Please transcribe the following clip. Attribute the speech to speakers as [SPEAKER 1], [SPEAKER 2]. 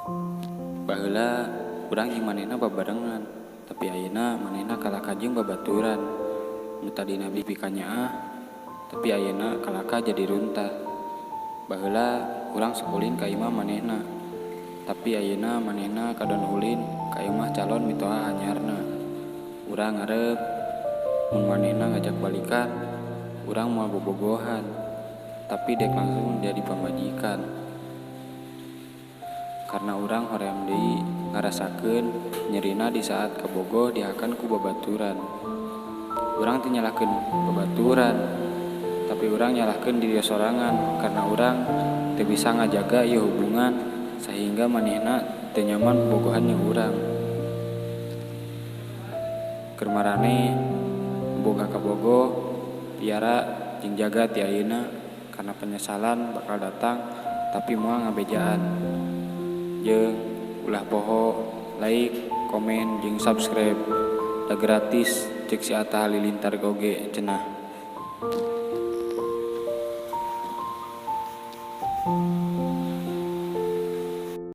[SPEAKER 1] Baheula urang jeung manehna babarengan, tapi ayeuna manehna kalakah jeung babaturan. Nu tadina dipikanyaah, tapi ayeuna kalakah jadi runtah. Baheula urang sok ulin ka imah manehna, tapi ayeuna manehna kadon ulin ka imah calon mitoha anyarna. Urang ngarep mun manehna ngajak balikan, urang moal bobogohan, tapi dek langsung jadi pamajikan. Karna urang hoream deui ngarasakeun nyerina di saat kabogoh dihakan ku babaturan. Urang teu nyalahkeun babaturan, tapi urang nyalahkeun diri sorangan karna urang teu bisa ngajaga ieu hubungan sahingga manehna teu nyaman bobogohan jeung urang. Keur maraneh nu boga kabogoh, piara jeung jaga ti ayeuna karna penyesalan bakal datang tapi moal ngabejaan. Jeung ulah poho like, komen, jeung subscribe. Da gratis, ceuk si Atta Halilintar oge cenah.